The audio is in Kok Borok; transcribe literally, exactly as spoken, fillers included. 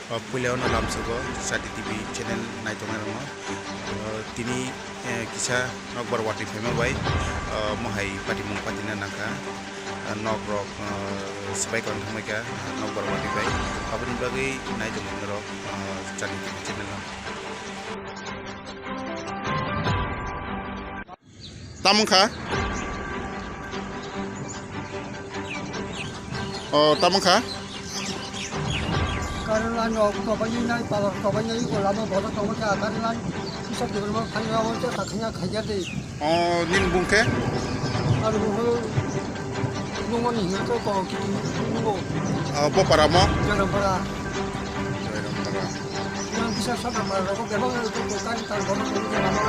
O puila ono lamsugo Chati T V channel naitongnai rokno. O tini, eh, kisa nokbar watwi phaima bai, o mohai patimung patina nangkha. O nok rok, o swbai kwrwng thangbai kha nokbar watwi bai. Aboni bagwi naitongo norok, o Chati T V channel no. Tamo wngkha? O, tamo wngkha? Current line rok tobainai, power tobainai, o lama bodo tongma khe, current line kisa development khaina, o khe ta khaina khaija de. O, nini bung khe? Ani bung khe nungmani hinwi khe ko ki nungo. O, bo para mo? Jorampara. Jorampara. Yang kisa sabra para rok bebak rok ko kari kari bodo tongma khe lama.